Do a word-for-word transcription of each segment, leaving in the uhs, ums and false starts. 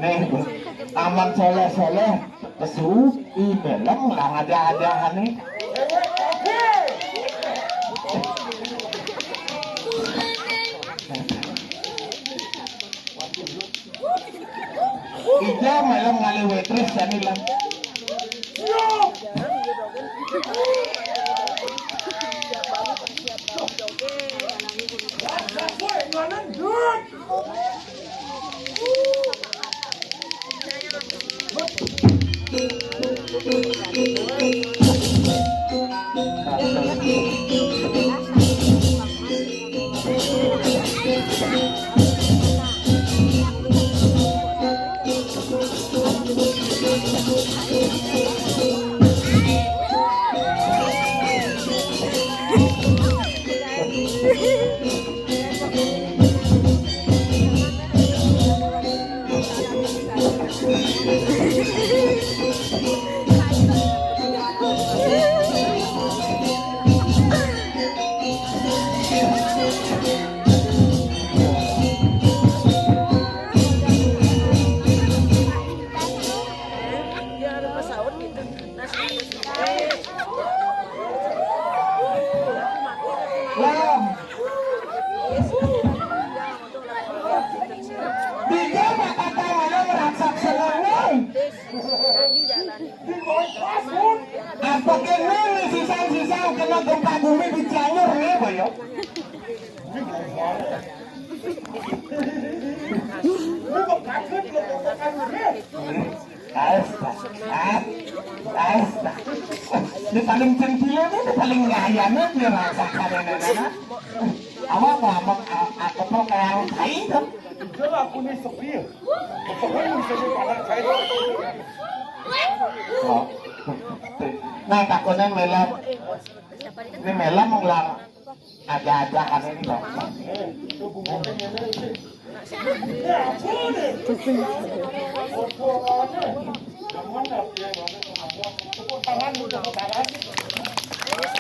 Nih, aman soleh-soleh, pesu, i melem, lang aja-ajahan nih. Ija malam ngalih waitress jani lah. Lah. Tiga kata malam raksasa seneng. Apa kene nih sisa-sisa kena gempa bumi di Cianjur nih, Boy, yo? Astaga, astaga. Ini paling centile nih, ini paling ngayane dia rasakan ini, nah. Awak mau apa, apa, apa kayak tai tuh? Itulah aku nih sepi. Pokoknya bisa dipakai saya. Oh. Nah, takutnya melem. Ini melem ngelang aja-aja kan ini, Bang.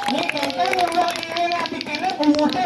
Ini kan kan udah ini lah bikinnya bunguté.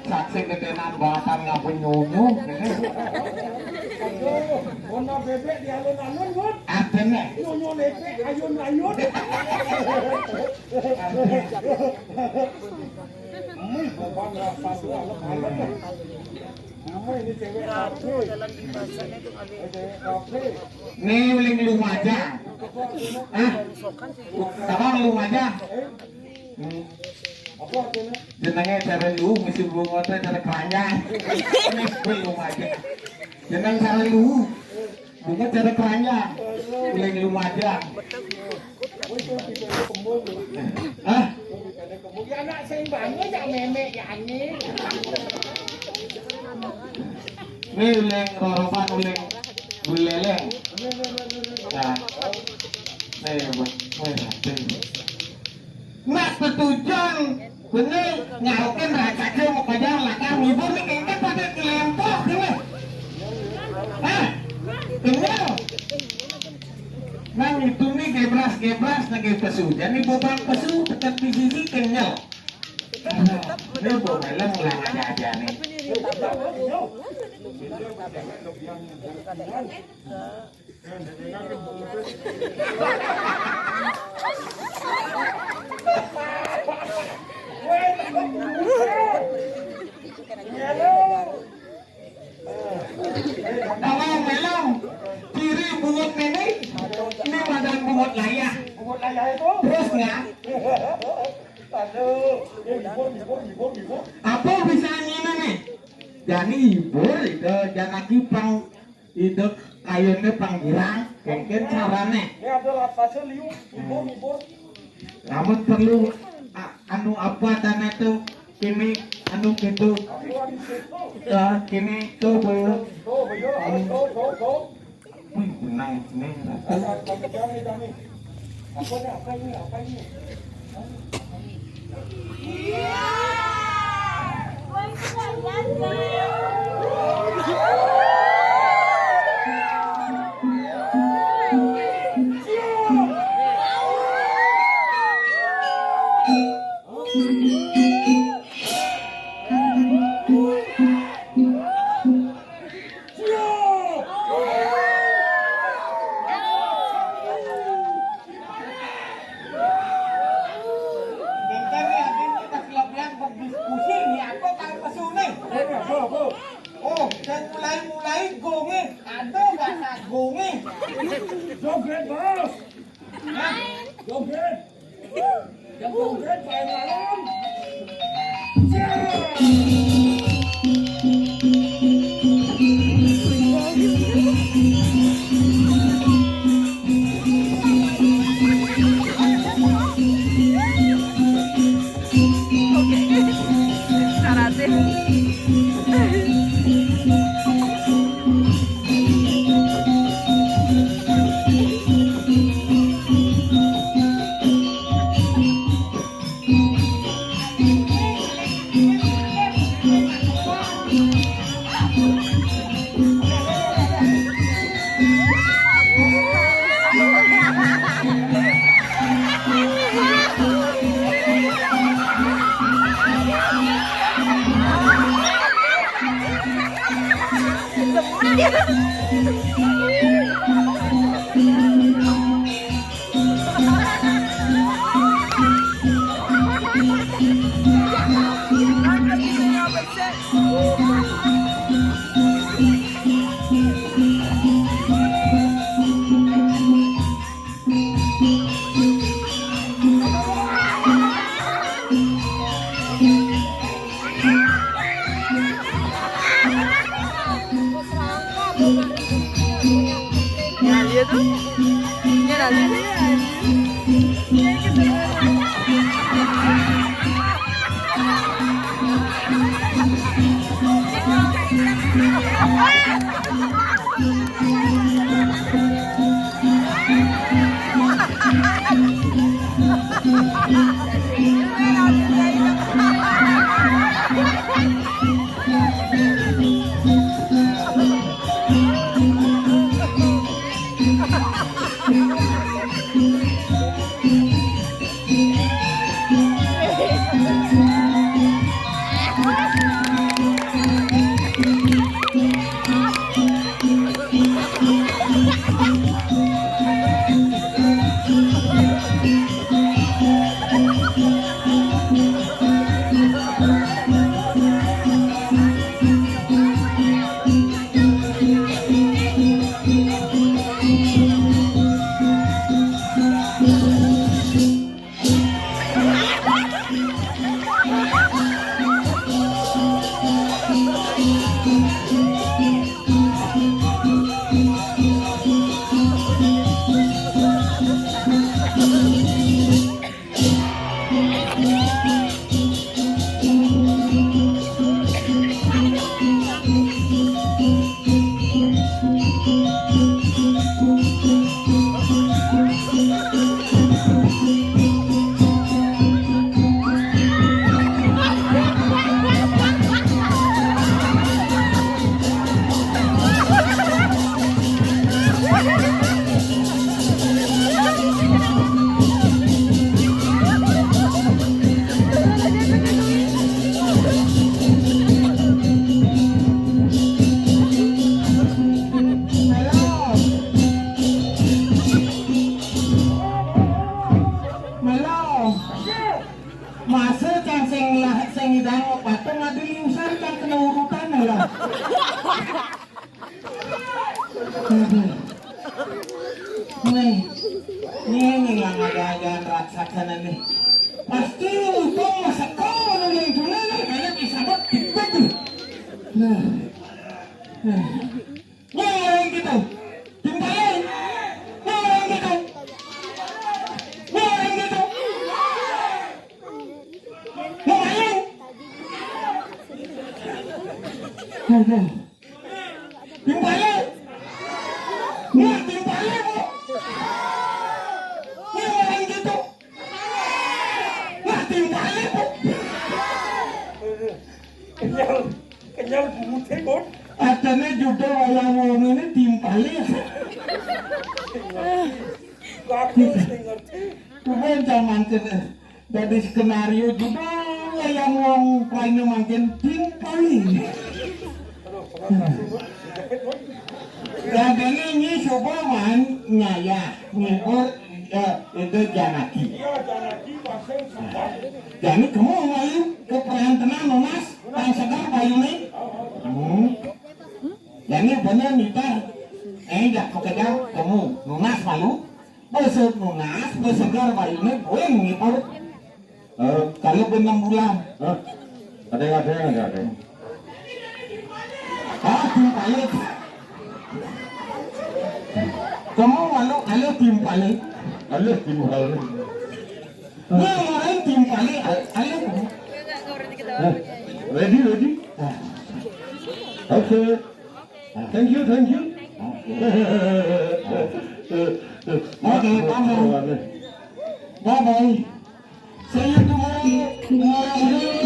Saksi ketenan batan ngapa nyonyo, kene. Aduh, ono bebek di alun-alun, Bun. Atene. Nyonyo lepek, ayun-ayun. Ini beban rasa tuh, alun-alun. Ini cewek rapi. Cewek rapi. Nih, uling Lumajang. Ah, apa Lumajang? Hmm. Jenenge cara lu mesti bunga teh cara keranjang. Ini belum aja. Jeneng cara lu. Bunga cara keranjang. Uling Lumajang. Hah? Ya anak sing bangun ya memek ya ani. Ini uling roropan uling buleleng. Nah. Nih, buat, buat, buat. Mas Petujon, bener, nyaukin raja mau kajang lakar ngibur nih, kengket pada kelempok, ini. Hah? Bener. Nang itu nih gebras-gebras, nang pesu. Jadi bobang pesu, tetap di sisi kenyal. Ini bobelnya mulai ada-ada nih. Tolong, melong. Kiri bungut ini, ini badan bungut layah. Bungut layah itu? Terus nggak? Aduh, eh, libur, libur, libur, libur. Apa bisa ngene nih? Jani libur itu jangan kipang. Itu kayune pang girang, mungkin carane. Ini ada raksasa liu, libur, libur. Lamun perlu a- anu apa tanah itu kini anu gitu. Tapi wani situ. Ya, kini itu belum. Tuh, beyo, tuh, tuh, tuh. Wih, benang ini. Ada, ada, ada, ada. Apa nih, apa ini, apa ini? Benteng nih, adin kita kelebihan berdiskusi nih, apa kalau pesu nih? Oh, dan mulai-mulai gonge, ada bahasa gonge. Joget, Bos. Hah? Joget. Yang joget, main malam. Karate. Nah, dia tuh. Dia nanti. Wah, orang gitu. Timpalé. Wah, orang gitu. Wah, orang gitu. Wah, orang. Aduh. Timpalé. Wah, timpalé, Bu. Wah, orang gitu. Wah, timpalé, Bu. Kenyal, kenyal bunguté, Bun. Adané judul wayang wong ini timpalé. Aku sing ngerti. Kuwi zaman kene. Dadi skenario judul wayang wong paine mangkin timpalé. Aduh, pengen kasih, Bun. Dijepit, Bun. Dadi ini coba man nyayah ngibur, eh, itu Janaki. Iya, Janaki, pasang sumpah. Jani kamu main ke perantenan nunas, tan segar bayune. Hmm. Jani bener nita, eh, jak pekerja kamu nunas malu. Besok nunas, besegar bayune, boing ngibur. Eh, kalau enam bulan. Hah? Ada yang, ada yang, ada yang. Ah, timpalé. Kamu malu, ayo timpalé. Ayo timpalé. Nah, orang timpalé, ayo. Eh, ready, ready? Ah. Oke. Thank you, thank you. Oke, bye-bye. Bye-bye. See you tomorrow. Tomorrow morning.